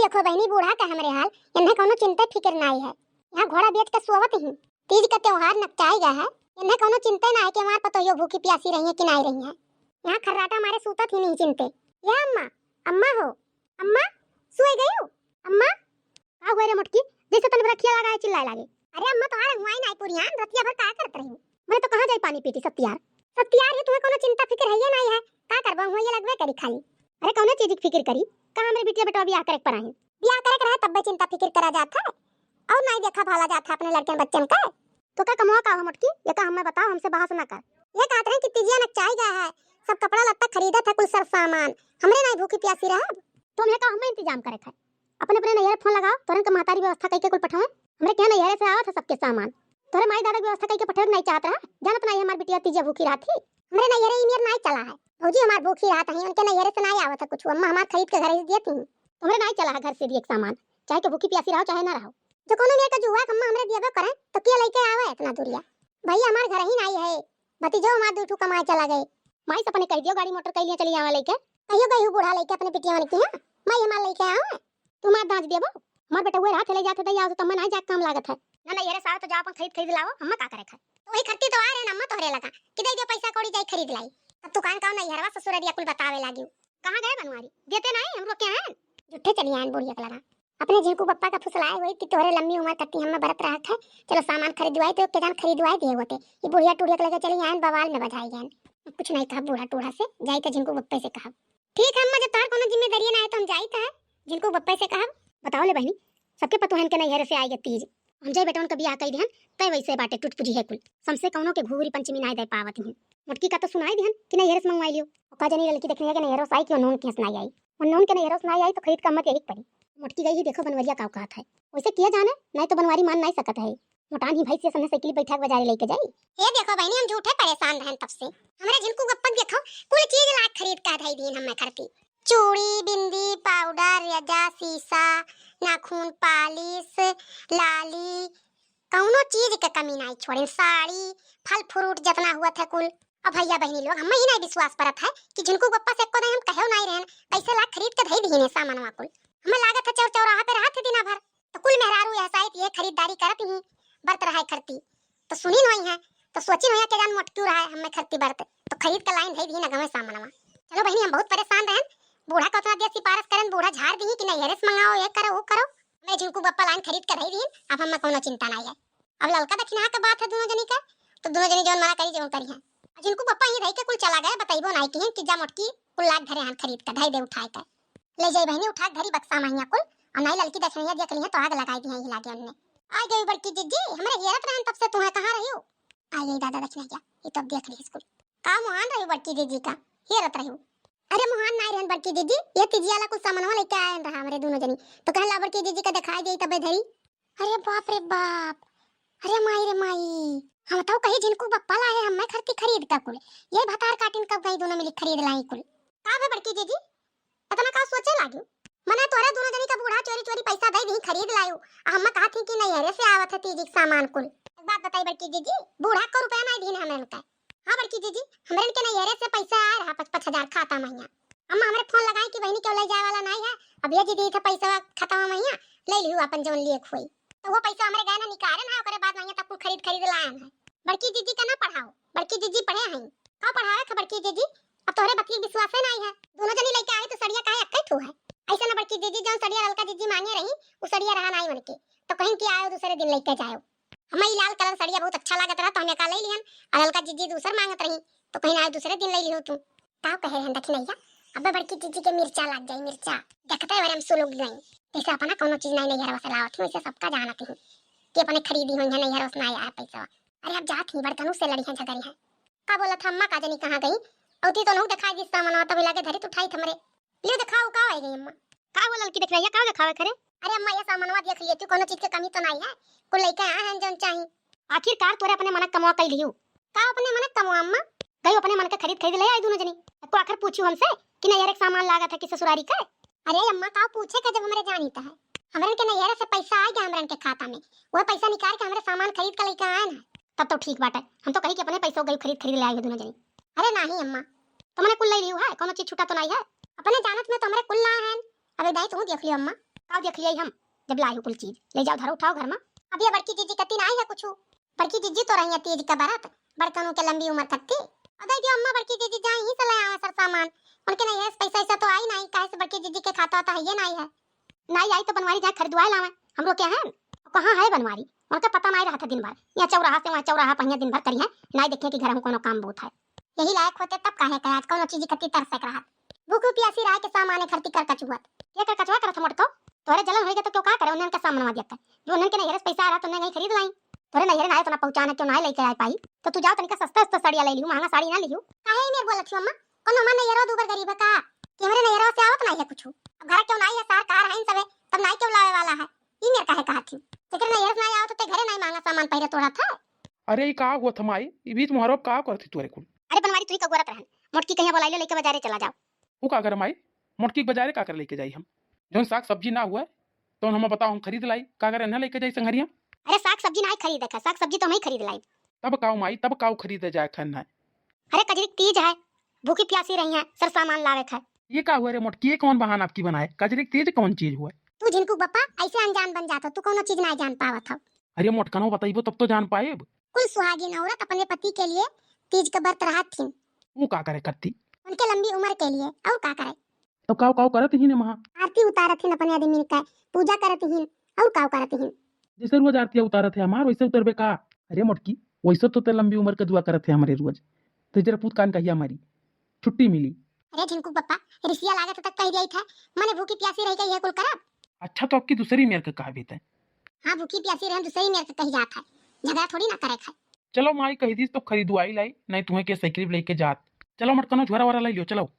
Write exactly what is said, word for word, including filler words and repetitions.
देखो बहिनी, बूढ़ा का हमरे हाल, इन्हें कौनो चिंता फिक्र नाई है। यहाँ घोड़ा बेच के सोवत ही। तीज का त्योहार नकचाई गया है, इन्हें कौनो चिंता ना है कि हमार पतोहियो भूखी प्यासी रही है कि नाई रही है। यहाँ खर्राटा मारे सूतत ही नहीं चिंते। या अम्मा, अम्मा हो, अम्मा, सोए गई हो? अम्मा, का हुआ रे मोटकी? जैसे तन रखिया लगा है चिल्लाए लागे। अरे अम्मा, तोहार हुआई नाई पुरियान, रतिया भर का करत रही? मने तो कहाँ जाई पानी पीटी सत्यार। सत्यार है, तुम्हें कौनो चिंता फिक्र है ये नाई है। का करबा, हुआ ये लगबे करी खाली। अरे कौनो चीज की फिक्र करी? का हमरे बिटिया बेटवा बियाह करे के पराही? बियाह करे के रहे तब्बे चिंता फिक्र करा जात है। और नाई देखा भाला जात है अपने लड़कन बच्चन का। तो का कमवा का हो मोटकी? ये का हमें बताओ, हमसे बहस ना कर। ये कहत रहे कि तीजिया नकचाई गया है, सब कपड़ा लत्ता खरीदत है, कुल सर सामान। हमरे नाई भूखी प्यासी रहब? तुम ये का हमें इंतजाम करे है? अपने अपने नैहरे फोन लगाओ, तोरन के महतारी व्यवस्था कइके कुल पठावे। हमरे के नैहरे से आवत है सबके सामान। तोरे माई दादा के व्यवस्था कइके पठावे के नाई चाहत रहा, जानत नाई हमार बिटिया तीजिया भूखी रहत ही। हमरे नैहरे ई मेर नाई चला है। भौजी हमार भूखी रहत ही, उनके नैहरे से नाई आवत है कुछ, अम्मा हमार खरीद के घरे से दियत ही। तुमरे नाई चला है घर से दिए के सामान, चाहे के भूखी प्यासी रहो चाहे ना रहो। जो कोनो मेर का जुआ अम्मा हमरे दियबे करे, तो के लइके आवे इतना दूरिया? भैया हमार घर ही नाई है, भतीजो हमार दू ठू कमाए चला गए। माई से अपने कह दियो गाड़ी मोटर कइलिया चली आवे लइके। कहियो गई हूँ बूढ़ा लइके अपने बिटिया मन की, हाँ? माई हमार लइके आवे। तू मार दाज देबो? हमार बेटा हुए रात ले जाते दई आओ तो तम्मा नाई जाके काम लागत है। ना नैहरे से आओ तो जाओ अपन खरीद खरीद लाओ, हम्मा का करे खाए? तो वही खरीदती तो आ रहे ना अम्मा तोहरे लगा कि दे दियो पैसा कौड़ी जाई खरीद लाई। अब तू कान काओ नैहरवा ससुररिया कुल बतावे लागी। कहाँ गए बनवारी? देते नाई, हम रोके हैं। झूठे चली आन बुढ़िया के लगा। अपने झिंकू बप्पा का फुसलाए हुए कि तोहरे लम्मी उम्र कत्ती हम्मा बरत रहत है, चलो सामान खरीदवाई तो एक के जान खरीदवाई दिए होते। ये बुढ़िया टूढ़िया के लगे चली आन बवाल में बजाई गए। कुछ नहीं कहा बूढ़ा टूढ़ा से, जाई तो झिंकू बप्पे से कहा। ठीक है अम्मा, जब तोहार कोनो जिम्मेदारी ना है तो हम जाइत है, झिनकू बप्पे से कहब। बताओ ले बहिनी, सबके पतोहन के नैहरे से आइगे तीज, हम जाई बेटवन के बियाह कई दिहन, तय वैसे बाटे टूट पुजी है कुल। समसे कौनो के घूरी पंचमी नाय दे पावत ही। मोटकी का तो सुनाई दिहन कि नैहरे से मंगवाई लियो। ओका जनी लड़की देखने के नैहरों से आई कि उन्होंने केस नाई आई, उन्होंने के नैहरों से नाई आई तो खरीद का मत यही पड़ी। मोटकी गई ही देखो बनवरिया का औकात है, वैसे किया जाने, नहीं तो बनवारी मान नहीं सकत है। मोटान ही भाई से सन्ने साइकिल बैठा के बाजारे लेके जाई। हे देखो बहिनी, हम झूठे परेशान रहन तब से। हमरे झिनकू गप्पा देखो, कुल चीज लाग खरीद के धई दीन हमें खरती। चूड़ी, बिंदी, पाउडर, रजा, शीशा, नाखून, पालिश, लाली, कौनो चीज के कमी नाई छोड़ेन। साड़ी, फल फ्रूट जितना हुआ था कुल। अब भैया बहिनी लोग, हमें ही नहीं विश्वास परत है कि झिनकू गप्पा से एको दिन हम कहेव नाई रहन, कैसे लाग खरीद के धई दीन है सामानवा कुल। हमें लागत है चौर चौराहा पे रहत है दिना भर। तो कुल मेहरारू यह साइत ये खरीदारी करत ही बरत रहा है खरती। तो सुनी नहीं है, तो सोची नहीं है कि जान मोटकी रहा है हमें खरती बरत। तो खरीद के लाइन धई दी ना गवे सामनवा। चलो बहिनी, हम बहुत परेशान रहन, बूढ़ा को उतना देर सिफारिश करन, बूढ़ा झाड़ दी कि नैहरे से मंगाओ, ये करो, वो करो। मैं झिनकू बप्पा लाइन खरीद के धई दी, अब हमें कोनो चिंता नहीं है। अब ललका दक्षिणा के बात है दोनों जनी का, तो दोनों जनी जौन मना करी जौन करी है। अब झिनकू बप्पा ये धई के कुल चला गए, बताइबो नहीं कि, कि जा मोटकी कुल लाग धरे हन खरीद के, धई दे उठाए के। ले जाई बहिनी, उठा के धरी बक्सा महिया कुल, और नाई ललकी दक्षिणैया देख ली है तो आग लगाई दी है हिला के उनने। आ गई बड़की जिज्जी, हमरे घेरत रहन तब से तुम्हें कहाँ रही हो? आ गई दादा दक्षिणैया, ये तो अब देख ली स्कूल। का मुहान रही बड़की जिज्जी का, हेरत रही हो? अरे मुहान नाई रहन बड़की जिज्जी, ये तीजिया ला कुछ सामानवा लेके आए रहा हमरे दोनों जनी, तो कहला बड़की जिज्जी का दिखाई दे तबे धरी। अरे बाप रे बाप, अरे माई रे माई, हम तो कही झिनकू बप्पा लाए हमें खरती खरीद का कुल, ये भतार काटिन कब गई दोनों मिली खरीद लाई कुल। का बे बड़की जिज्जी, इतना का सोचे लागी? मने तोरे दोनों जनी का बूढ़ा चोरी चोरी पैसा दे दी खरीद लायो, आ हम कहा थी कि नैहरे से आवत है तीजी के सामान कुल। एक बात बताई बड़की जिज्जी, बूढ़ा को रुपया नहीं दीन हमरे का। हाँ बड़की जिज्जी, हमरे के नैहरे से पैसा आए रहा पाँच पाँच हजार खाता महिया। अम्मा हमरे फोन लगाई कि बहिनी क्यों ले जाए वाला नहीं है, अब ये जी दी थे पैसा खाता महिया, ले लियो अपन जौन लिए खोई। तो वो पैसा हमरे गए ना निकाले ना, ओकरे बाद महिया तब कुल खरीद खरीद लाए हैं। बड़की जिज्जी का ना पढ़ाओ, बड़की जिज्जी पढ़े हैं। का पढ़ावे थे बड़की जिज्जी? अब तोहरे बतिये विश्वासे नाई है। दोनों जनी लइके आई तो सड़िया काहे अक्के ठू है? ऐसे ना बड़की जिज्जी, जौन सड़िया ललका जिज्जी मांगे रही, उ सड़िया रहा नाई मन के। तो कहीं कि आयो दूसरे दिन लइके जायो। हमें ई लाल कलर सड़िया बहुत अच्छा लागत रहा, तो हम एका ले लिहन। आ ललका जिज्जी दूसर मांगत रही, तो कहीं आयो दूसरे दिन ले लिहो तू। का कहे रहन दखिनैया, अबे बड़की जिज्जी के मिर्चा लाग जाई, मिर्चा। देखते बारे हम सुलुक गई। जैसे अपना कौनो चीज नाई नैहरवा से लावत ही, वैसे सबका जानत ही कि अपने खरीदी हुई है नैहरवा से नाई आया पैसा। अरे अब जात ही बड़कनू से लड़ी है झगड़ी है। का बोलत है अम्मा, का जनी कहाँ गई? औती तो नहु दिखाई दिस सामनवा, तभी लागे धरी तो उठाई थमरे। ले दिखाओ का आई गई अम्मा। का हो ललकी दक्षिणैया, का दिखावे खरे? अरे अम्मा ये सामनवा देख लिए तू, कोनो चीज के कमी तो नहीं है, कुल लइके आए हैं जौन चाही। आखिरकार तोरे अपने मनक कमवा कई लियो। का अपने मनक कमवा अम्मा? गई अपने मन के खरीद खरीद ले आई दोनों जनी। को आखिर पूछू हमसे कि नैहर के सामान लागत है कि ससुरारी के? अरे अम्मा का पूछे के जब हमरे जानी तो है, हमरन के नैहर से पैसा आ गया हमरन के खाता में, वह पैसा निकाल के हमरे सामान खरीद के लइके आए ना। तब तो ठीक बाटे, हम तो कही कि अपने पैसों गई खरीद खरीद ले आई हो दोनों जनी। अरे नहीं अम्मा, तो मने कुल ले लियो है, कोनो चीज छूटा तो नहीं है? अपने जानत में तो हमरे कुल लाए हैं। अबे दाई तू देख लियो अम्मा। काउ देखिए हम, जब लाए हो कुल चीज, ले जाओ, धरो, उठाओ घर मा। अब ये बड़की जीजी कत्ती नाई है कुछ। बड़की जीजी तो रही है तीज का बरत, बड़कनू के लंबी उम्र कत्ती। अदे दियो अम्मा, बड़की जीजी जाई ही से ले आवे सर सामान। उनके नैहरे से पैसा ऐसा तो आई नाई, काहे से बड़की जीजी के खाता तो है ये नाई है। नाई आई तो बनवारी जाए खरीदवाए लावे, हमरो क्या है? कहाँ है बनवारी? उनका पता नाई रहत है दिन भर, यहाँ चौराहा से वहाँ चौराहा पहिया दिन भर करी है, नाई देखे कि घर में कोनो काम बहुत है। यही लायक होते तब काहे का आज कोनो चीज इकट्ठी तरसे के रहत। भूखी प्यासी रह के सामाने खरती कर कचुअत। के कर कचुआ करत मोटको? तोरे जलन होइगे तो क्यों का करे, उन्हन के सामान दिया कर। जो उन्हन के नैहरे से पैसा आ रहा तो उन्हन नहीं खरीद लाई। तोरे नैहरे ना उतना पहुँचाना क्यों ना लेके आ पाई? तो तू जाओ तनिका सस्ता सस्ता साड़िया ले लियो, महंगा साड़ी ना लियो। काहे मेर बोलत हो अम्मा? कोनो हमार नैहरो दूबर गरीब है का? कि हमरे नैहरो से आवत नहीं है कुछ। अब घर क्यों नहीं है, सार कार है इन सबे, तब नहीं क्यों लावे वाला है? ई मेर काहे कहत ही? जेकर नैहर से नहीं आवत तो ते घरे नहीं मांगा सामान पहिरे तोड़ा था। अरे ई का हुआ था माई? ई बीच मोहरो का करत ही तोरे कुल? अरे बनवारी तू ही का गोरत रहन। मोटकी कहीं बोलाइले लेके बाजारे चला जाओ। वो का करे माई? मोटकी के बाजारे का करे लेके जाई हम? जौन साग सब्जी ना हुआ, तौन हम बताओ हम खरीद लाई। का करे ना लेके जाई संघरिया? अरे साग सब्जी ना खरीदे खा, साग सब्जी तो हम ही खरीद लाई। तब काऊ माई, तब काऊ खरीदे जाए खा ना। अरे कजरी के तीज है, भूखी प्यासी रही है, सर सामान लावे खा। ये का हुआ रे मोटकी, ये कौन बहाना आपकी बनाए? कजरी के तीज कौन चीज हुआ? तू झिनकू बप्पा ऐसे अनजान बन जात हो, तू कोनो चीज ना जान पावत हो। अरे मोटकनो बताइबो तब तो जान पाएब। कुल सुहागिन औरत अपने पति के लिए तीज के व्रत रहत थीन। वो का करे करती? उनके लंबी उम्र के लिए, और का करे? तो काव काव करत ही ने महा? आरती उतारत ही अपने आदमी का, पूजा करत ही, और काव करत ही। जैसे रोज आरती उतारत है हमार, वैसे उतरबे का? अरे मोटकी, वैसे तो ते लंबी उम्र के दुआ करत है हमारे रोज। ते जरा पूत कान कहिया मारी, छुट्टी मिली। अरे झिनकू बप्पा, रिसिया लागत है तक कह दिया था, मने भूखी प्यासी रह गई है कुल करब। अच्छा तो आपकी दूसरी मेर के कहा बेटा? हाँ भूखी प्यासी रहे दूसरी मेर के कही जात है, झगड़ा थोड़ी ना करे खाए। चलो माई कही दीस तो खरीदवाई लाई, नहीं तुम्हें के साइकिल लेके जात। चलो मटकनो झोरा वोरा लाई लियो, चलो।